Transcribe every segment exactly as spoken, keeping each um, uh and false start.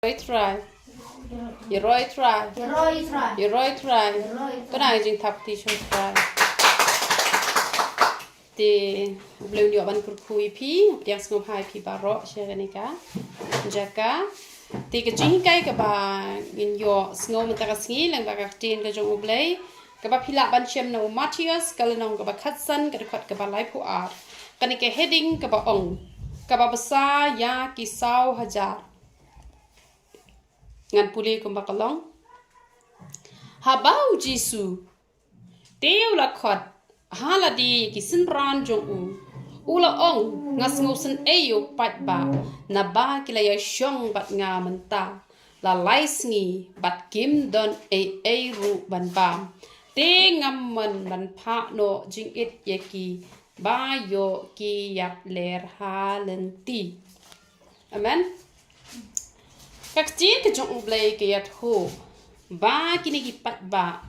Roi Trai. Ïa roi Trai. Ïa roi Trai. Ïa roi Trai. Ïa roi Trai. Pynang jingthap kti sha u Trai. Te U Blei un ïoh ban kyrkhu ïa phi, pdiang sngewbha ïa phi baroh sha kane ka jaka. Te ka jinghikai kaba ngin ïoh sngew mynta ka sngi lyngba ka ktien ka jong U Blei, kaba phi lah ban shem na u Mathaios ka lynnong kaba khatsan ka dkhot kaba laiphew ar. Kane ka heading kaba ong, kaba bsa ïa ki saw hajar. Ngan pule kumba ka long. Haba u Jisu te u la khot ha lade ïa ki synran jong u, u la ong, nga sngewsynei ïa u paidbah, naba ki la ïashong bad nga mynta la lai sngi bad kim don ei ei ruh ban bam. Te ngam mon ban phah noh jingit ïa ki ba ïoh ki ïap ler ha lynti. Amen. Ka ktien ka jong U Blei ka ïathuh ba kine ki paidbah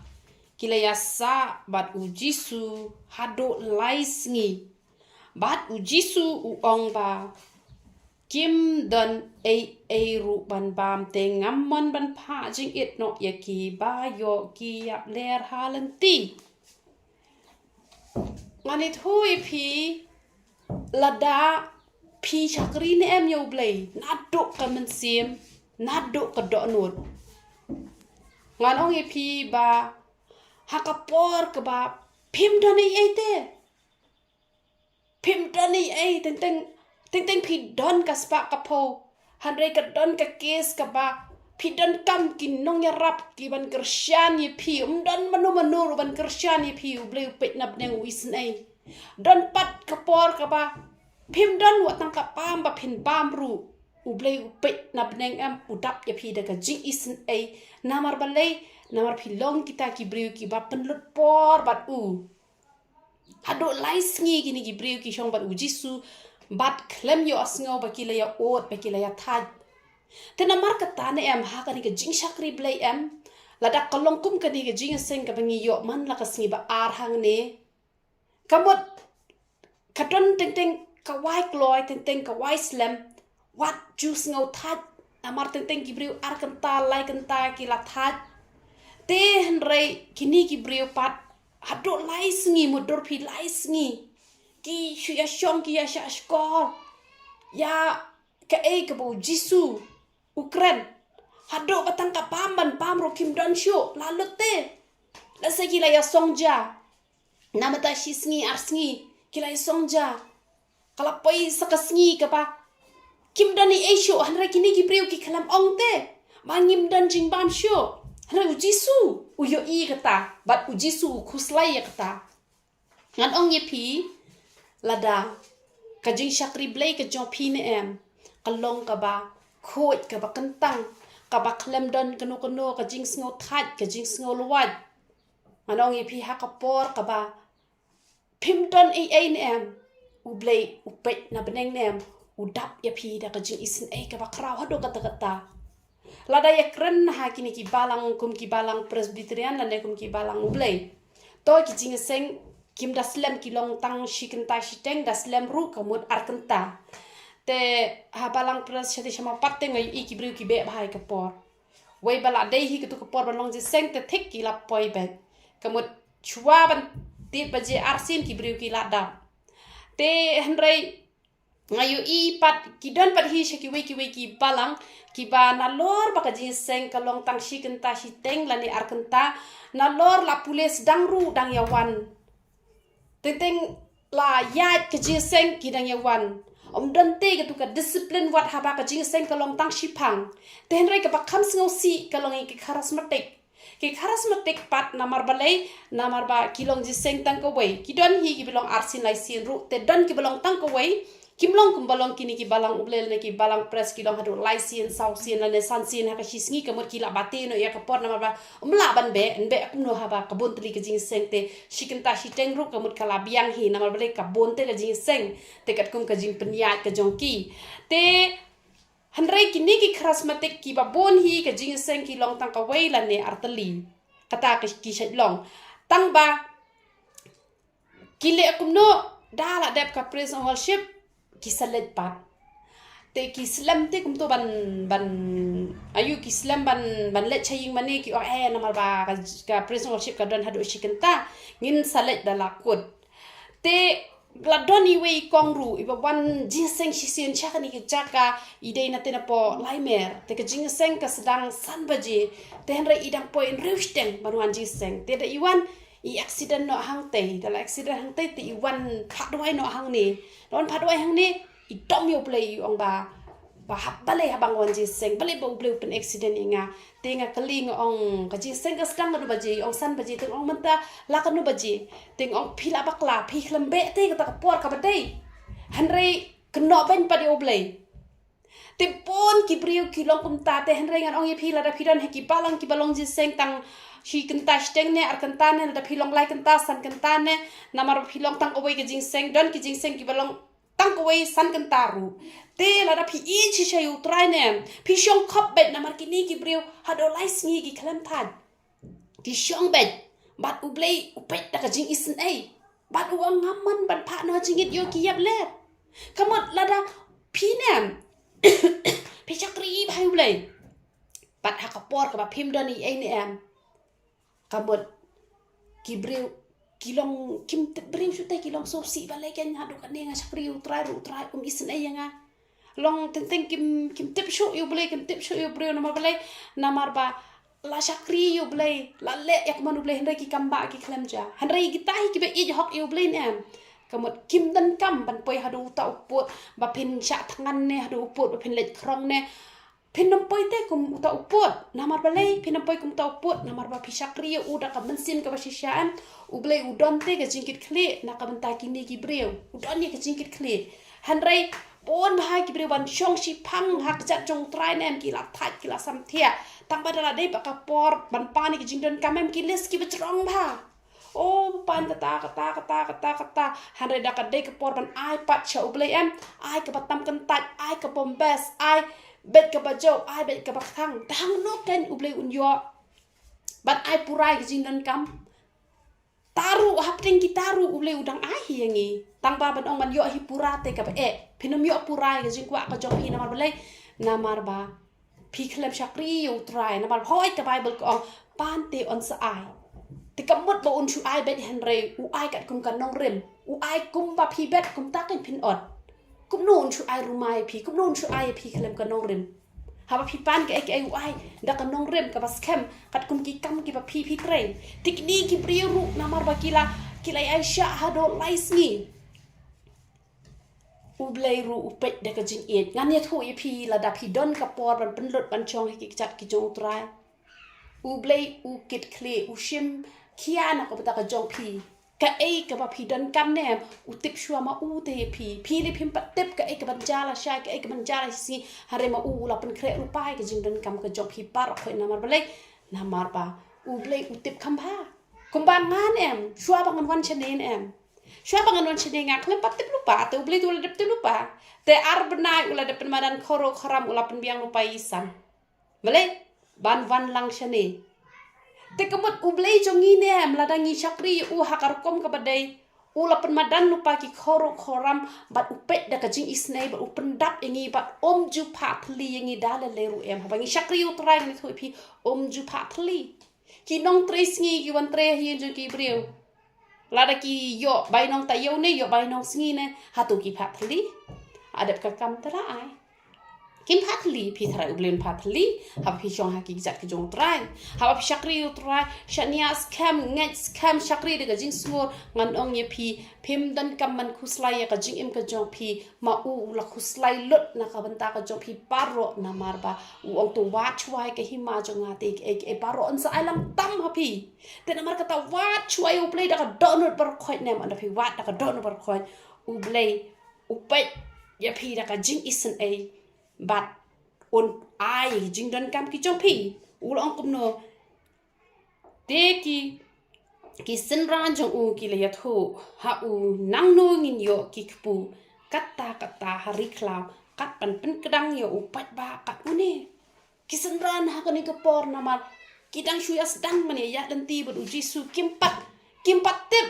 ki la ïasah bad u Jisu haduh lai sngi. Bad u Jisu u ong ba kim don ei ei ruh ban bam, te ngam mon ban phah jingit noh ïa ki ba ïoh ki ïap ler ha lynti. Ngan ïathuh ïa phi, lada phi shakri ne em ïa U Blei naduh ka mynsiem, naduh ka dohnud, ngan ong ïa phi ba ha ka por kaba phim don ei ei te, phim don ei ei, teng teng, teng teng phi don ka spah ka phew, hynrei ka don ka case kaba phi donkam ki nongïarap ki ban kyrshan ïa phi. Ym don mano mano ruh ban kyrshan ïa phi, U Blei u peit na bneng, u isynei. Don pat ka por kaba phim don wat tang ka bam ba phin bam ruh, U Blei u peit na bneng em, u dap ïa phi da ka jingisynei. Namar balei? Namar phi long kita ki briew kiba pynlut por bad u. Haduh lai sngi kine ki briew ki shong bad u Jisu, bad khlem ïohsngew ba ki la ïa ud, ba ki la ïa thait. Te namar kata ne em, ha kane ka jingshakri Blei em, lada ka long kum kane ka jingïaseng kaba ngi ïoh man la ka sngi ba ar hangne, ka mut ka don teng teng ka wai kloi, teng teng ka wai slem, wat ju sngew thait. Namar teng teng ki briew ar kynta, lai kynta ki la thait. Te hynrei kine ki briew pat haduh lai sngi, mutdur phi lai sngi, ki shu ïashong, ki ïashah shkor ïa kaei kaba u Jisu u kren. Haduh ba tang ka bam ban bam ruh kim don shuh, la lut te. Lehse ki la ïasong ja. Na mynta shi sngi ar sngi ki la ïasong ja. Ka la poi sa ka sngi kaba kim don ei ei shuh, hynrei kine ki briew ki khlem ong te ba ngim don jingbam shuh. Hynrei u Jisu u ïohi kata, bad u Jisu u khuslai ïa kata. Ngan ong ïa phi, lada ka jingshakri Blei ka jong phi ne em ka long kaba khuid, kaba kyntang, kaba khlem don kano kano ka jingsngew thait, ka jingsngew lwait, ngan ong ïa phi, ha ka por kaba phim don ei ei ne em, U Blei u peit na bneng ne em, u dap ïa phi da ka jingisynei kaba khraw haduh katta katta. Lada ïa kren ha kine ki balang kum ki balang Presbyterian lane kum ki balang U Blei, to ki jingïaseng kim da slem, ki long tang shi kynta shi teng, da slem ruh ka mut ar kynta. Te ha balang Pres shatei sha Mawpat te nga ïohi ki briew ki beh bha ïa ka por. Wei ba la dei hi katu ka por ban long jingïaseng te thik ki la poi beit. Ka mut shuwa ban tied baje arsien ki briew ki la dap. Te hynrei nga ïohi pat ki don pat hi sha kiwei kiwei ki balang kiba nalor ba ka jingïaseng ka long tang shi kynta shi teng lane ar kynta, nalor la pule sdang ruh dang ïa wan. Teng teng la ïaid ka jingïaseng ki dang ïa wan. Ym don te katu ka discipline wat haba ka jingïaseng ka long tang shiphang. Te hynrei kaba kham sngewsih ka long ïa ki charismatic. Ki charismatic pat namar balei? Namar ba ki long jingïaseng tang kawei. Ki don hi kiba long arsien laisien ruh, te don kiba long tang kawei. Kim long kumba long kine ki balang U Blei lane ki balang Pres ki long haduh laisien, sawsien lane sansien ha ka shi sngi, ka mut ki la bate noh ïa ka por namar ba ym lah ban beh, yn beh kumno haba ka bun tylli ka jingïaseng te shi kynta shi teng ruh ka mut ka la biang hi, namar balei? Ka bun te ka jingïaseng, te katkum ka jingpynïaid ka jong ki. Te hynrei kine ki charismatic kiba bun hi ka jingïaseng ki long tang kawei lane ar tylli. Kata ki, ki shait long. Tang ba ki leh kumno, da la dep ka praise and worship ki sa leit pat. Te ki slem te kumto ban, ban, ayu ki slem ban, ban leit sha ïing mane ki ong, eh, namar ba ka, ka praise and worship ka don haduh shi kynta, ngin sa leit da la kut. Te la don iwei i kong ruh, iba wan jingïaseng shisien sha kane ka jaka, i dei na te na po Laimer. Te ka jingïaseng ka sdang san baje. Te hynrei i dang poi hynriew shiteng ban wan jingïaseng. Te da i wan i accident noh hangtei, da la accident hangtei te i wan phah duwai noh hangne. Da wan phah duwai hangne, i dom ïa U Blei i ong ba, ba hap balei haba nga wan jingïaseng, balei ba U Blei u pyn accident ïa nga. Te nga kylli nga ong ka jingïaseng ka sdang kano baje, i ong san baje, te nga ong mynta la kano baje. Te nga ong phi la bakla, phi khlem beh te kata ka por kaba dei. Hynrei kynnoh beiñ pat ïa U Blei. Te bun ki briew ki long kumta te hynrei ngan ong ïa phi lada phi don ha ki balang kiba long jingïaseng tang shi kynta shiteng ne ar kynta ne lada phi long lai kynta san kynta ne namar ba phi long tang kawei ka jingïaseng don ki jingïaseng kiba long tang kawei san kynta ruh. Te lada phi ïeit shisha ïa U Trai ne phi shong khop beit namar kine ki briew haduh lai sngi ki khlem thait. Ki shong beit bad U Blei u peit da ka jingisynei. Bad u ong ngam mon ban phah noh jingit ïa ki ïap lep. Ka mut lada phi ne phi shakri bha ïa U Blei. Bad ha ka por kaba phim don ei ei ne em. Ka mut ki briew ki long kim tip briew shu te ki long sngewsih balei kein haduh kane nga shakri ïa U Trai ruh U Trai um isynei ïa nga. Long teng teng kim, kim tip shuh ïa U Blei, kim tip shuh ïa u briew namar balei, namar ba la shakri ïa U Blei, la leh ïa ka mon U Blei hynrei ki kam ba ki khlem ja. Hynrei kita hi kiba ïeit hok ïa U Blei ne em. Ka mut kim donkam ban poi haduh uta u pud ba phin shah thngan ne haduh u pud ba phin leit khrong ne. Phin ym poi te kum uta u pud, namar balei phin ym poi kum uta u pud, namar ba phi shakri ïa u da ka mynsiem kaba shisha em. U Blei u don te ka jingkitkhlieh na ka bynta kine ki briew. U don ïa ka jingkitkhlieh. Hynrei bun bha ki briew ban shong shiphang ha ka jait jong U Trai ne em ki la thait ki la samthiah. Tang ba da la dei ba ka por ban pan ïa ki jingdonkam em ki list kiba jrong bha. O, pan kata, kata, kata, kata, kata. Hynrei da ka dei ka por ban ai pat sha U Blei em. Ai kaba tam kyntait, ai kaba best, ai beit kaba jew, ai beit kaba kthang. Te hangno kein U Blei un ïoh. Ban ai pura ïa ka jingdonkam. Taru, hapdeng kita ruh U Blei u dang ai hi ïa ngi. Tang ba ban ong ban ïoh hi pura te kaba eh. Phin ym ïoh pura ïa ka jingkwah ka jong phi namar balei. Namar ba phi khlem shakri ïa U Trai, namar hooid ka Baibl ka ong, pan te un sa ai. Te ka mut ba un shu ai beit hynrei, u ai katkum ka nongrim, u ai kumba phi bet, kumta kein phin ot. Kumno un shu ai ruma ïa phi, kumno un shu ai ïa phi khlem ka nongrim. Haba phi pan kaei kaei u ai, da ka nongrim, kaba skhem, katkum ki kam kiba phi phi trei. Te kine ki briew ruh, namar ba ki la, ki la ïai shah haduh lai sngi. U Blei ruh u peit da ka jingïeit. Ngan ïathuh ïa phi lada phi don ka por ban pynlut ban shong ha ki kjat ki jong U Trai. U Blei u kitkhlieh, u shim khia na ka bynta ka jong phi. Kaei kaba phi donkam ne em, u tip shuwa ma u te ïa phi. Phi lei phim pat tip kaei kaban jia lashai, kaei kaban jia lashisngi. Hynrei ma u u la pynkhreh lypa ïa ka jingdonkam ka jong phi baroh khoit namar balei. Namar ba U Blei u tip kham bha. Kumba nga ne em, shuwa ba ngan wan shane ne em. Shuwa ba ngan wan shane nga khlem pat tip lypa, te U Blei te u la dep tip lypa. Te ar bnai u la dep pynmadan khoro khoram u la pynbiang lypa ïa i Sam. Balei, ban wan lang shane. Te ka mut U Blei jong ngi ne em, lada ngi shakri ïa u ha ka rukom kaba dei. U la pynmadan lypa ki khoro khoram, bad u peit da ka jingisynei, bad u pyndap ïa ngi, bad um ju phah thylli ïa ngi da lei lei ruh em. Haba ngi shakri ïa U Trai ngan ïathuh ïa phi, um ju phah thylli. Ki nongtrei sngi ki wan trei ha ïing jong ki briew. Lada ki ïoh bainong taïew ne, ïoh bainong sngi ne, hato ki phah thylli. Ha dep ka kam te la ai. Kim phah thylli, phi tharai U Blei un phah thylli. Haba phi shong ha ki kjat ki jong U Trai. Haba phi shakri U Trai, shaniah skhem, ngeit skhem, shakri da ka jingsngur, ngan ong ïa phi, phim donkam ban khuslai ïa ka jingim ka jong phi, ma u u la khuslai lut na ka bynta ka jong phi baroh namar ba u ong to wad shuwa ïa ka hima jong nga te kaei kaei baroh un sa ai lang tam ha phi. Te namar kata wad shuwa ïa U Blei da ka dohnud baroh khoit ne em, ynda phi wad da ka dohnud baroh khoit. U Blei u peit ïa phi da ka jingisynei bad un ai jingdonkam ki jong phi. U la ong kumno. Te ki, ki synran jong u ki la ïathuh ha u nangno ngin ïoh ki kpu katta katta ha ri khlaw kat ban pynkdang ïa u paidbah kat une. Ki synran ha kane ka por namar ki dang shu ïa sdang mane ïaid lynti bad u Jisu kim pat, kim pat tip.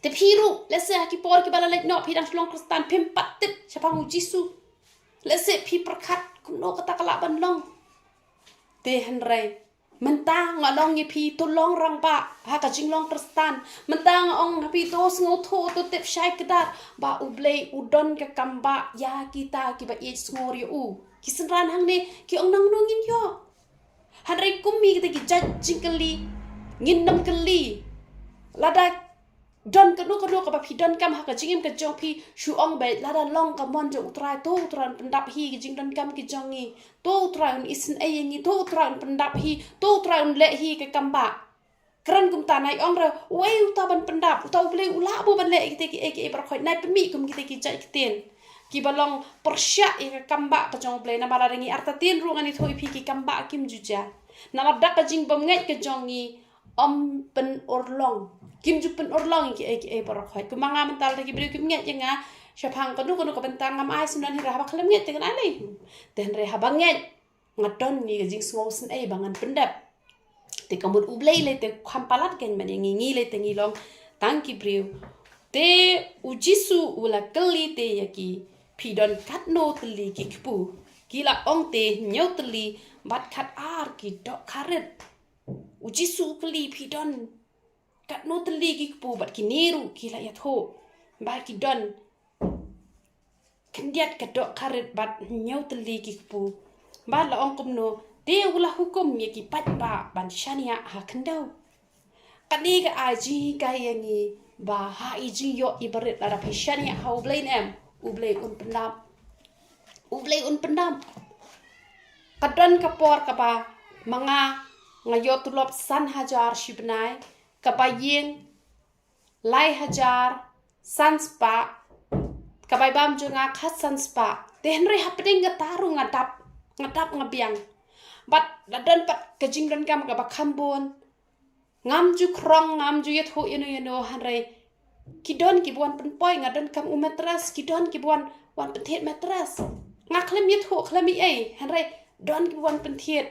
Te phi ruh, lehse ha ki por kiba la leit noh phi dang shu long Khristan phim pat tip shaphang u Jisu. Lehse phi pyrkhat kumno kata ka lah ban long. Te hynrei mynta nga ong ïa phi, to long rangbah ha ka jinglong Khristan. Mynta nga ong ha phi, to sngewthuh, to tip shai kdar ba U Blei u don ka kam bah ïa kita kiba ïeit sngewbha ïa u. Ki synran hangne ki ong, nangno ngin ïoh? Hynrei kum ïa kita ki jait jingkylli, ngin nym kylli. Lada don kano kano kaba phi donkam ha ka jingim ka jong phi, shu ong beit, lada long ka mon jong U Trai, to U Trai un pyndap hi ka jingdonkam ka jong ngi, to U Trai un isynei ïa ngi, to U Trai un pyndap hi, to U Trai un leh hi ka kam bah. Kren kumta, nai ong ruh, uei uta ban pyndap? Uta U Blei u lah bha ban leh ïa kita kiei kiei baroh khoit. Nai pynmih kum kita ki jait ktien kiba long pyrshah ïa ka kam bah ka jong U Blei. Namar lada ngi artatien ruh ngan ïathuh ïa phi, ki kam bah kim ju jia. Namar da ka jingbymngeit ka jong ngi, ym pynurlong. Kim ju pynurlong ïa kiei kiei baroh khoit. Kumba nga mynta, lada ki briew kim ngeit ïa nga shaphang kano kano ka bynta, ngam ai syndon hi ruh. Haba khlem ngeit te ngan ai lei. Te hynrei haba ngeit, nga don ïa ka jingsngew isynei ba ngan pyndep. Te ka mut U Blei lei te u kham palat kein ban ïa ngi, ngi lei te ngi long tang ki briew. Te U Jisu u la kylli te ïa ki, phi don katno tylli ki kpu? Ki la ong te, hynñiew tylli bad khatar ki dohkha rit. U Jisu u kylli, phi don katno tylli ki kpu? Bad kine ruh ki la ïathuh ba ki don khyndiat ka dohkha rit bad hynñiew tylli ki kpu. Bad la ong kumno? Te u la hukum ïa ki paidbah ban shaniah ha khyndew. Kane ka ai jinghikai ïa ngi ba ha i jingïoh i barit, lada phi shaniah ha U Blei ne em, U Blei un pyndap. U Blei un pyndap. Ka don ka por kaba ma nga, nga ïoh tulop san hajar shi bnai, kaba ïing lai hajar san spah, ka bai bam jong nga khatsan spah. Te hynrei hapdeng kata ruh nga dap, nga dap nga biang. Bad la don pat ka jingdonkam kaba kham bun. Ngam ju khrong, ngam ju ïathuh ïano ïano, hynrei ki don kiba wan pynpoi. Nga donkam u mattress, ki don kiba wan, wan pynthied mattress. Nga khlem ïathuh khlem ei ei, hynrei don kiba wan pynthied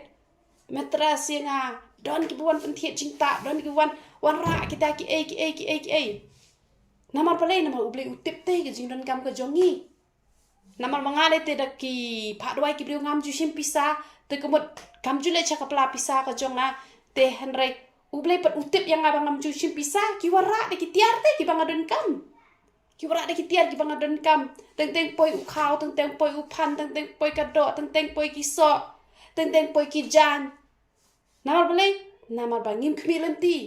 mattress ïa nga, don kiba wan pynthied jingtah, don kiba wan, wanrah kita kiei kiei kiei kiei. Namar balei? Namar U Blei u tip te ka jingdonkam ka jong ngi. Namar ma nga lei te da ki phah duwai ki briew ngam ju shim pisa, te ka mut kam ju leit sha ka pla pisa ka jong nga. Te hynrei U Blei pat u tip ïa nga ba ngam ju shim pisa. Ki wanrah da ki tiar te kiba nga donkam. Ki wanrah da ki tiar kiba nga donkam. Teng teng poi u khaw, teng teng poi u phan, teng teng poi ka doh, teng teng poi ki soh, teng teng poi ki jaiñ. Namar balei? Namar ba ngim khmih lynti.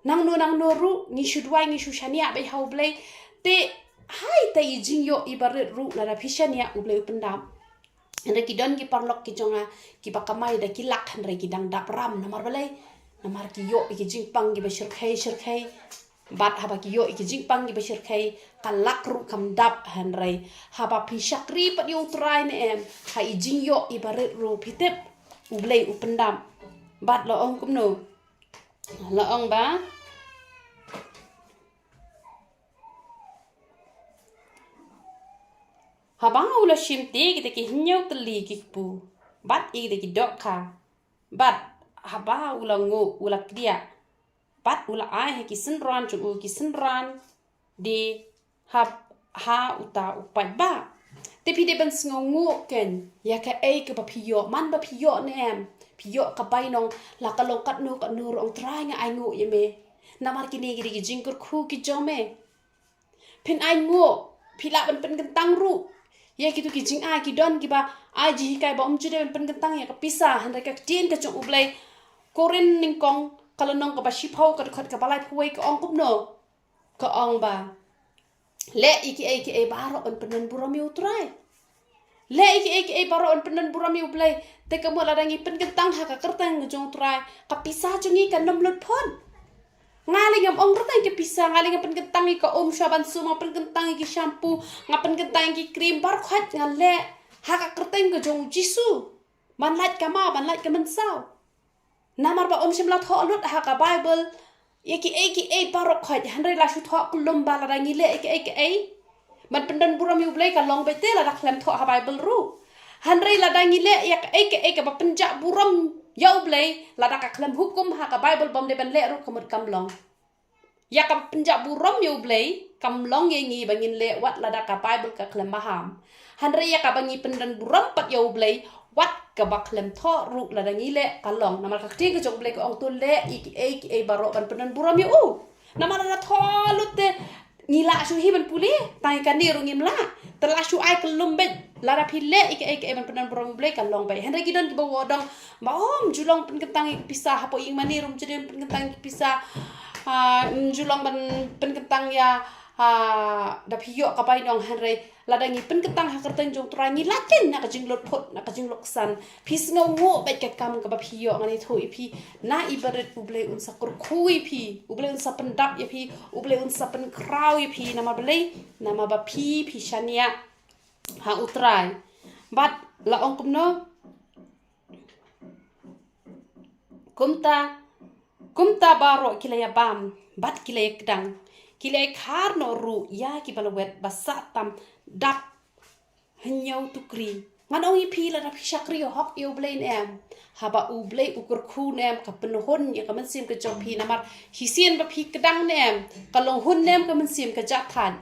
Nangno nangno ruh ngi shu duwai, ngi shu shaniah beit ha U Blei. Te ha ita i jingïoh i barit ruh, lada phi shaniah, U Blei u pyndap. Hynrei ki don ki paralok ki jong nga kiba kamai da ki lak, hynrei ki dang dap ram. Namar balei? Namar ki ïoh ïa ki jingpang kiba shyrkhei shyrkhei. Bad haba ki ïoh ïa ki jingpang kiba shyrkhei, ka lak ruh kam dap. Hynrei haba phi shakri pat ïa U Trai ne em, ha i jingïoh i barit ruh, phi tip, U Blei u pyndap. Bad la ong kumno? La ong ba haba u la shim te kita ki hynñiew tylli ki kpu bad ïa kita ki dohkha, bad haba u la nguh, u la kdiah, bad u la ai ha ki synran jong u, ki synran die ha, ha uta u paidbah. Te phi dei ban sngewnguh kein ïa kaei kaba phi ïoh, man ba phi ïoh ne em, phi ïoh ka bainong, la ka long katno katno ruh, ong Trai nga ainguh ïa me. Namar kine ki dei ki jingkyrkhu ki jong me. Phin ainguh, phi lah ban pynkyntang ruh ïa kito ki jingai. Ki don kiba ai jinghikai ba ym ju dei ban pynkyntang ïa ka pisa, hynrei ka ktien ka jong U Blei, Korinth nyngkong, ka lynnong kaba shiphew, ka dkhot kaba laiphew wei, ka ong kumno? Ka ong ba leh ïa kiei kiei baroh ban pyndon burom ïa U Trai. Leh ïa kiei kiei baroh ban pyndon burom ïa U Blei. Te ka mut lada ngi pynkyntang ha ka kyrteng ka jong U Trai, ka pisa jong ngi kan ym lut phot. Nga lei ngam ong rta ïa ka pisa, nga lei nga pynkyntang ïa ka um sha ban sum, nga pynkyntang ïa ki shampoo, nga pynkyntang ïa ki cream, baroh khoit nga leh ha ka kyrteng ka jong U Jisu. Ban lait ka maw, ban lait ka mynsaw. Namar ba ym shym la thoh lut ha ka Baibl ïa kiei kiei baroh khoit, hynrei la shu thoh kyllum ba lada ngi leh ïa kiei kiei ban pyndon burom ïa U Blei, ka long beit te lada khlem thoh ha Baibl ruh. Hynrei lada ngi leh ïa kiei kiei kaba pynjah burom ïa U Blei, lada ka khlem hukum ha ka Baibl ba ym dei ban leh ruh, ka mut kam long. Ïa kaba pynjah burom ïa U Blei kam long ïa ngi ba ngin leh wat lada ka Baibl ka khlem maham. Hynrei ïa kaba ngi pyndon burom pat ïa U Blei, wat kaba khlem thoh ruh lada ngi leh ka long. Namar ka ktien ka jong U Blei ka ong to leh ïa kiei kiei baroh ban pyndon burom ïa u. Namar lada thoh lut te ngi lah shuh hi ban pule, tang ïa kane ruh ngim lah. Te lah shuh ai kyllum beit, lada phi leh ïa kiei kiei ban pyndon burom ïa U Blei ka long beit. Hynrei ki don kiba wadong ba ym ju long pynkyntang ïa ki pisa, hapoh ïing mane ruh ym ju dei pynkyntang ïa ki pisa. Ah, ym ju long ban pynkyntang ïa, ah, da phi ïoh ka bainong, hynrei lada ngi pynkyntang ha ka kyrteng jong U Trai ngi lah keiñ na ka jinglut phut, na ka jinglut ksan. Phi sngewnguh beit ka kam kaba phi ïoh, ngan ïathuh ïa phi. Na i barit U Blei un sa kyrkhu ïa phi, U Blei un sa pyndap ïa phi, U Blei un sa pynkhraw ïa phi, namar balei? Namar ba phi, phi shaniah ha U Trai. Bad la ong kumno? Kumta, kumta baroh ki la ïa bam bad ki la ïa kdang, ki la ïa khar noh ruh ïa kiba lawet ba sah tam dap hynñiew tukri. Ngan ong ïa phi, lada phi shakri hok ïa U Blei ne em, haba U Blei u kyrkhu ne em, ka pynhun ïa ka mynsiem ka jong phi, namar shisien ba phi kdang ne em, ka long hun ne em ka mynsiem ka jah thait.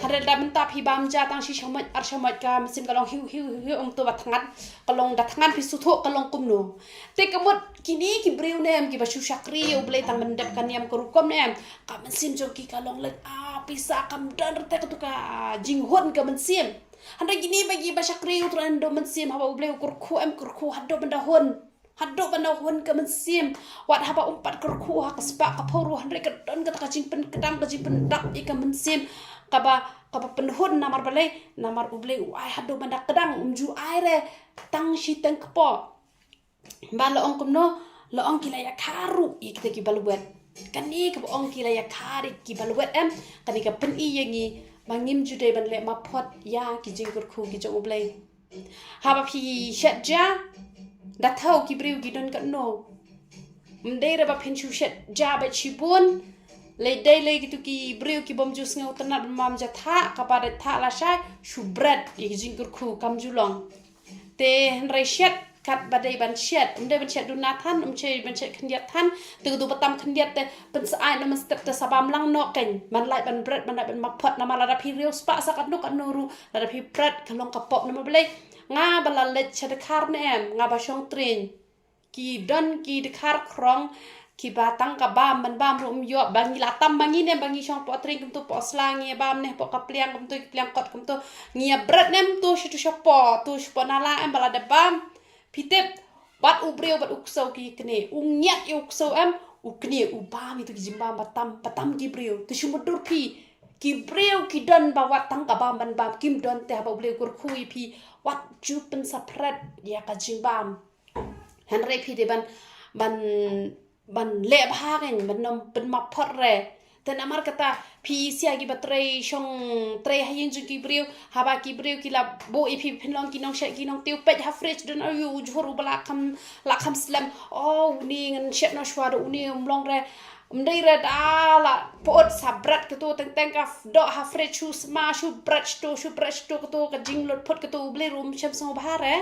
Hynrei da mynta phi bam ja tang shi shamoit ar shamoit ka mynsiem ka long hiu hiu hiu hiu, ym to ba thngan, ka long da thngan phi sngewthuh ka long kumno. Te ka mut kine ki briew ne em kiba shu shakri ïa U Blei tang ban dep ka niam ka rukom ne em, ka mynsiem jong ki ka long leh, ah, pisa kam don rta katu ka jinghun ka mynsiem. Hynrei kine ba kiba shakri ïa U Trai haduh mynsiem, haba U Blei u kyrkhu em, kyrkhu haduh ban da hun. Haduh ban da hun ka mynsiem. Wat haba um pat kyrkhu ha ka spah ka phew ruh, hynrei ka don kata ka jingpynkdang, ka jingpyndap ïa ka mynsiem, kaba, kaba pynhun. Namar balei? Namar U Blei u ai haduh ban da kdang, um ju ai re tang shiteng kpoh. Ba la ong kumno? La ong ki la ïa khar ruh ïa kita kiba lawet. Kane kaba ong ki la ïa khar ïa kiba lawet em, kane ka pyni ïa ngi ba ngim ju dei ban leh maphot ïa ki jingkyrkhu ki jong U Blei. Haba phi shet ja, da thaw ki briew ki don katno. Ym dei re ba phin shu shet ja bad shibun. Lei dei lei kitu ki briew ki bym ju sngewtynnat ban bam ja thah, kaba dei thah lashai, shu bret ïa ki jingkyrkhu, kam ju long. Te hynrei shet kat ba dei ban shet, ym dei ban shet duna than, ym dei ban shet khyndiat than. Te katu ba tam khyndiat te pynshai na mynstep te sa bam lang noh keiñ, ban lait ban bret, ban lait ban maphot. Namar lada phi riewspah sa katno katno ruh, lada phi bret ka long ka pop. Namar balei? Nga ba la leit sha dkhar ne em, nga ba shong treiñ. Ki don ki dkhar khrong kiba tang ka bam ban bam ruh ym ïoh. Ba ngi la tam ba ngi ne em, ba ngi shong poh treiñ kumtu, poh sla ngi bam ne, poh ka pliang kumtu, ki pliang kot kumtu, ngi ïa bret ne em, to sha tu shapoh, to shapoh nala em, ba la dep bam. Phi tip, bad u briew bad u ksew ki knieh, u ngiat ïa u ksew em, u knieh u bam ïa tu ki jingbam ba tam, ba tam ki briew. Te shu mutdur phi, ki briew ki don ba wat tang ka bam ban bam kim don, te haba U Blei u kyrkhu ïa phi, wat ju pynsaphriang ïa ka jingbam. Hynrei phi dei ban, ban, ban leh bha keiñ, ban ym pynmaphot re. Te namar kata phi ïohi ïa kiba trei shong trei ha ïing jong ki briew, haba ki briew ki la buh ïa phi phin long ki nongshet ki nongtiew, peit ha fridge don, ayu, u jhur uba la kham, la kham slem. Oh, une ngan shet noh shuwa, da une ym long re. Ym dei re, da la pyut sa bret katu, teng teng ka doh ha fridge, shu sma, shu bret shatu, shu bret shatu, katu ka jinglut phut katu, U Blei ruh um shym sngewbha re.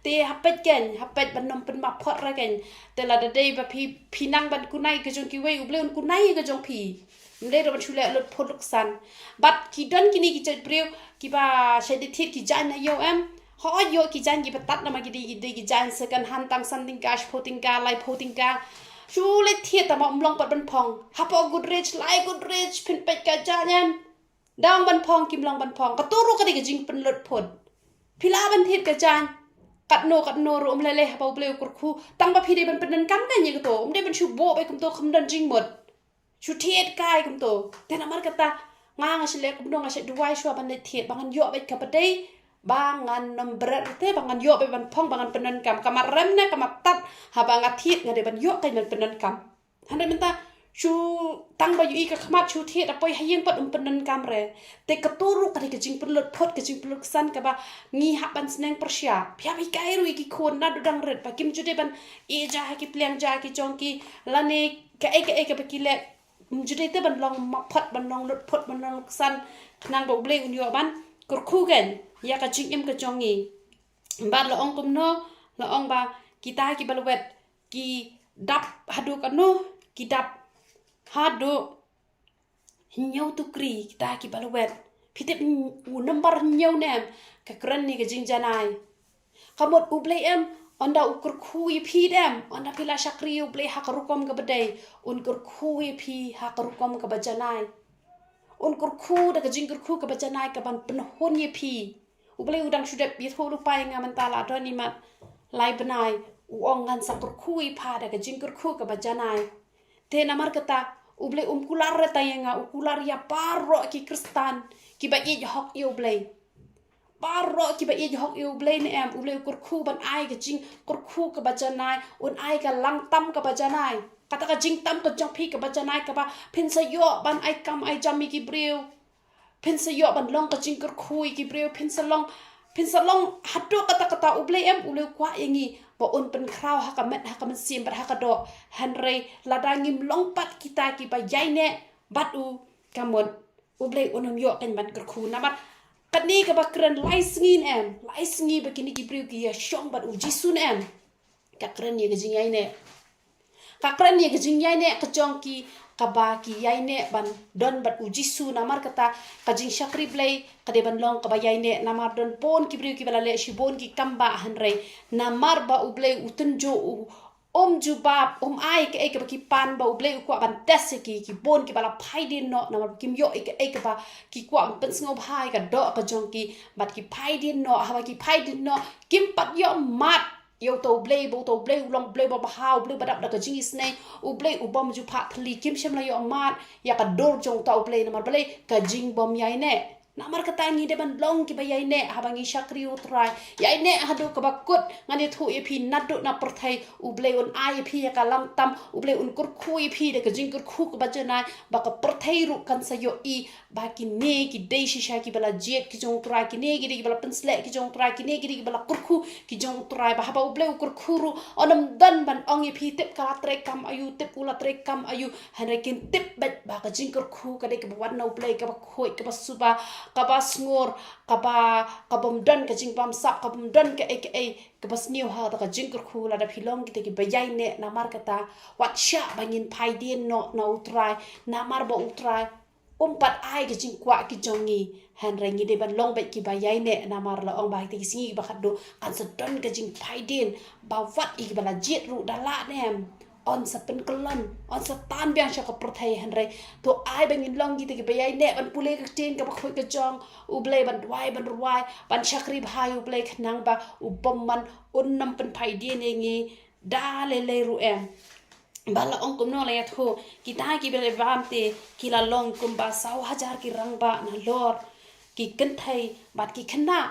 Te ha peit keiñ, ha peit ban ym pynmaphot re keiñ. Te lada dei ba phi, phi nang ban kunai ka jong kiwei, U Blei un kunai ka jong phi. Ym dei ruh ban shu leh lut phut lut ksan. Bad ki don kine ki jait briew kiba shait da thied ki jaiñ na ïew em. Hooid, ïoh ki jaiñ kiba tad namar ki dei, ki dei ki jaiñ second hand, tang san tyngka, shiphew tyngka, laiphew tyngka. Shu leit thied tang ba ym long pat ban phong. Hapoh Godrej, lai Godrej, phin peit ka jaiñ em. Da ong ban phong, kim long ban phong. Katu ruh ka dei ka jingpynlut phut. Phi lah ban thied ka jaiñ katno katno ruh, ym lei lei haba U Blei u kyrkhu. Tang ba phi dei ban pyndonkam keiñ ïa katu. Ym dei ban shu buh beit kumtu, kham don jingmut. Shu thied kai kumtu. Te namar kata nga, nga shu leh kumno, nga shu duwai shuwa ban leit thied, ba ngan ïoh beit kaba dei, ba ngan ym bret te, ba ngan ïoh beit ban phong, ba ngan pyndonkam. Ka mat rem ne ka mat tad, haba nga thied nga dei ban ïoh keiñ ban pyndonkam. Hynrei mynta shu tang ba ïohi ka khmat shu thied, da poi ha ïing pat um pyndonkam re. Te katu ruh ka dei ka jingpynlut phut, ka jingpynlut ksan kaba ngi hap ban sneng pyrshah. Phi hap hikai ruh ïa ki khun naduh dang rit ba kim ju dei ban ïeh ja ha ki pliang ja ki jong ki, lane kaei kaei kaba ki leh, ym ju dei te ban long maphot, ban long lut phut, ban long ksan, khnang ba U Blei un ïoh ban kyrkhu keiñ ïa ka jingim ka jong ngi. Bad la ong kumno? La ong ba kita kiba lawet ki dap haduh katno? Ki dap haduh hynñiew tukri, kita kiba lawet. Phi tip u number hynñiew ne em? Ka kren ïa ka jingjanai. Ka mut U Blei em, ynda u kyrkhu ïa phi dem, ynda phi la shakri ïa U Blei ha ka rukom kaba dei, un kyrkhu ïa phi ha ka rukom kaba janai. Un kyrkhu da ka jingkyrkhu kaba janai kaban pynhun ïa phi. U Blei u dang shu dep ïathuh lypa ïa nga mynta la don i mat lai bnai, u ong ngan sa kyrkhu ïa pha da ka jingkyrkhu kaba janai. Te namar kata, U Blei um kular re tang ïa nga, u kular ïa baroh ki Khristan kiba ïeit hok ïa U Blei. Baroh kiba ïeit hok ïa U Blei ne em, U Blei u kyrkhu ban ai ka jingkyrkhu kaba janai, un ai ka langtam kaba janai. Kata ka jingtam ka jong phi kaba janai kaba phin sa ïoh ban ai kam ai jam ïa ki briew. Phin sa ïoh ban long ka jingkyrkhu ïa ki briew, phin sa long, phin sa long haduh katta katta. U Blei em, U Blei u kwah ïa ngi ba un pynkhraw ha ka met, ha ka mynsiem bad ha ka doh. Hynrei lada ngim long pat kita kiba ïaineh bad u, ka mut U Blei un ym ïoh kein ban kyrkhu. Namar kane kaba kren lai sngi ne em, lai sngi ba kine ki briew ki ïashong bad U Jisu ne em, ka kren ïa ka jingïaineh. Ka kren ïa ka jingïaineh ka jong ki, kaba ki ïaineh ban don bad U Jisu. Namar kata, ka jingshakri Blei ka dei ban long kaba ïaineh. Namar don bun ki briew kiba la leh shibun ki kambah, hynrei namar ba U Blei u tynjuh, u um jubab, um ai kaei kaba ki pan, ba U Blei u kwah ban test ïa ki, ki bun kiba la phaidien noh namar ba kim ïoh ïa kaei kaba ki kwah ban pynsngewbha ïa ka doh ka jong ki, bad ki phaidien noh. Haba ki phaidien noh, kim pat ïoh mad ïa uta U Blei, ba uta U Blei u long U Blei ba bha, U Blei ba dap da ka jingisynei, U Blei u bym ju phah thylli. Kim shym la ïoh mad ïa ka dur jong uta U Blei. Namar balei? Ka jingbymïaineh. Namar kata ngi dei ban long kiba ïaineh haba ngi shakri U Trai. Ïaineh haduh kaba kut. Ngan ïathuh ïa phi, naduh na pyrthei U Blei un ai ïa phi ïa ka langtam, U Blei un kyrkhu ïa phi da ka jingkyrkhu kaba janai, ba ka pyrthei ruh kan sa ïohi ba kine ki dei shisha kiba la jied ki jong U Trai, kine ki dei kiba la pynsleh ki jong U Trai, kine ki dei kiba la kyrkhu ki jong U Trai. Ba haba U Blei u kyrkhu ruh, un ym don ban ong ïa phi tip ka la trei kam aïu, tip u la trei kam aïu. Hynrei kin tip beit ba ka jingkyrkhu ka dei kaba wan na U Blei, kaba khuid, kaba suba, kaba sngur, kaba, ka bym don ka jingbamsap, ka bym don kaei kaei kaba sniew ha kata ka jingkyrkhu. Lada phi long kita kiba ïaineh, namar kata wat shah ba ngin phaidien noh na U Trai, namar ba U Trai um pat ai ka jingkwah ki jong ngi. Hynrei ngi dei ban long beit kiba ïaineh, namar la ong ba ha kite ki sngi kiba khadduh kan sa don ka jingphaidien, ba wat ïa kiba la jied ruh da lah ne em, un sa pynkyllon, un sa tan biang sha ka pyrthei. Hynrei to ai ba ngin long kita kiba ïaineh ban pule ka ktien kaba khuid ka jong U Blei, ban duwai, ban rwai, ban shakri bha ïa U Blei, khnang ba u bymman un ym pynphaidien ïa ngi da lei lei ruh em. Ba la ong kumno, la ïathuh, kita kiba la bam te ki la long kumba saw hajar ki rangbah nalor ki kynthei bad ki khynnah.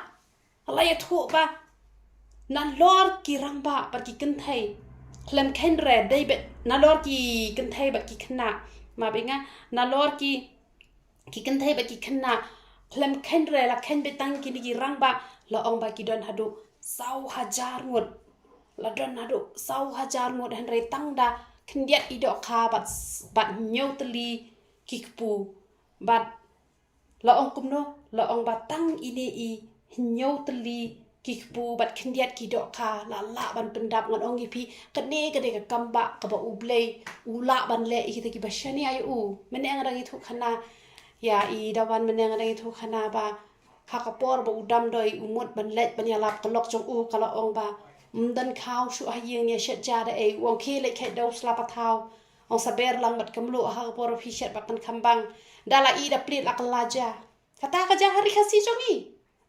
La ïathuh ba nalor ki rangbah bad ki kynthei khlem kheiñ re, dei beit nalor ki kynthei bad ki khynnah. Map ïa nga, nalor ki, ki kynthei bad ki khynnah khlem kheiñ re, la kheiñ beit tang kine ki rangbah. La ong ba ki don haduh saw hajar ngut. La don haduh saw hajar ngut, hynrei tang da khyndiat i dohkha bad, bad hynñiew tylli ki kpu. Bad la ong kumno, la ong ba tang ine i hynñiew tylli ki kpu bad khyndiat ki dohkha la lah ban pyndap. Ngan ong ïa phi, kane ka dei ka kambah kaba U Blei u lah ban leh ïa kita kiba shaniah ïa u. Mynne nga dang ïathuh khana ïa i dawan, mynne nga dang ïathuh khana ba ha ka por ba u Damdoi u mut ban leit ban ïalap, ka lok jong u ka la ong ba, ym don khaw shuh ha ïing, ne shet ja da ei. U ong khie leit khet da u sla pathaw. Ong sa ber lang bad ka mluh ha ka por ba phi shet bad kan kham bang. Da la i da plied la kylla ja. Kata ka ja ha ri Khasi jong i.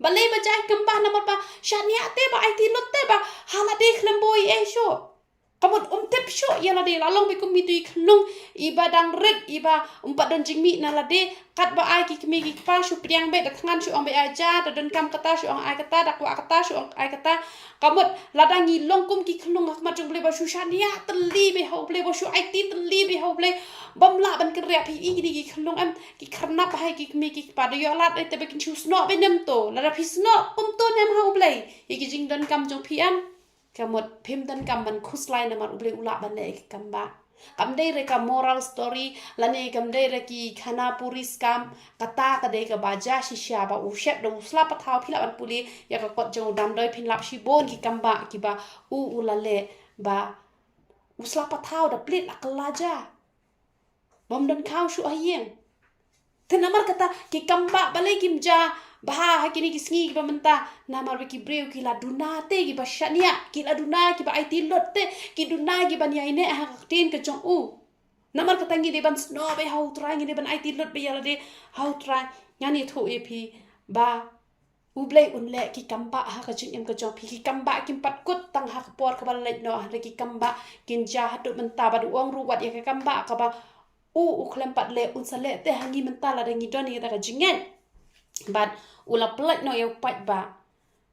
Balei ba jia i kambah? Namar ba shaniah te, ba aiti lut te, ba ha lade khlem buh ei ei shuh. Ka mut um tip shuh ïa lade, la long beit kum itu i khyllung iba dang rit, iba um pat don jingmih na lade. Katba ai ki kmie ki kpa shu pdiang beit, da thngan shu ong beit ai ja, da donkam kata shu ong ai kata, da kwah kata shu ong ai kata. Ka mut lada ngi long kum ki khyllung ha khmat jong U Blei ba shu shaniah tylli beit ha U Blei, ba shu aiti tylli beit ha U Blei, bym lah ban kynriah. Phi i kine ki khyllung em, ki kyrnap bha ïa ki kmie ki kpa, da ïoh lad ei te ba kin shu snoh beit ne em to. Lada phi snoh kumto ne em ha U Blei ïa ki jingdonkam jong phi em? Ka mut phim donkam ban khuslai, namar U Blei u lah ban leh ïa ki kambah. Kam dei re ka moral story lane kam dei re ki khana puri skam. Kata ka dei kaba jia shisha ba u shet da u sla pathaw. Phi lah ban pule ïa ka kot jong u Damdoi, phin lap shibun ki kambah kiba u, u la leh, ba u sla pathaw da plied la kylla ja. Bym don khaw shuh ha ïing. Te namar kata ki kambah balei kim jia Bha ha kine ki sngi kiba mynta, namar ba ki briew ki la duna te kiba shaniah, ki la duna kiba aiti lut te, ki duna kiba ïaineh ha ka ktien ka jong u. Namar kata ngi dei ban snoh bha ha u Trai, ngi dei ban aiti lut bha ïa lade ha u Trai. Ngan ïathuh ïa phi ba U Blei un leh ki kambah ha ka jingim ka jong phi, ki kambah kim pat kut tang ha ka por kaba la leit noh, hynrei ki kambah kin jia haduh mynta, bad u ong ruh wat ïa ka kambah kaba u, u khlem pat leh, un sa leh te ha ngi mynta lada ngi don ïa kata ka jingngeit. Bad u la pyllait noh ïa u paidbah.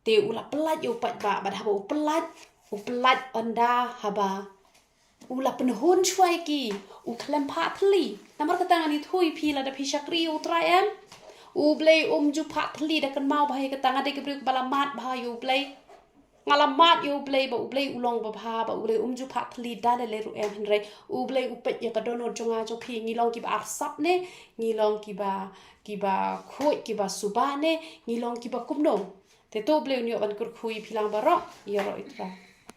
Te u la pyllait ïa u paidbah, bad haba u pyllait, u pyllait ynda haba u la pynhun shuwa ïa ki, u khlem phah thylli. Namar kata ngan ïathuh ïa phi, lada phi shakri ïa u Trai em, U Blei um ju phah thylli. Da kynmaw bha ïa kata, nga dei ka briew kaba la mad bha ïa U Blei. Nga la mad ïa U Blei ba U Blei u long babha, ba U Blei um ju phah thylli da lei lei ruh em, hynrei U Blei u peit ïa ka dohnud jong nga jong phi. Ngi long kiba arsap ne ngi long kiba, kiba khuid, kiba suba ne ngi long kiba kumno. Te to U Blei un ïoh ban kyrkhu ïa phi lang baroh. Ïaroh ïa U Trai.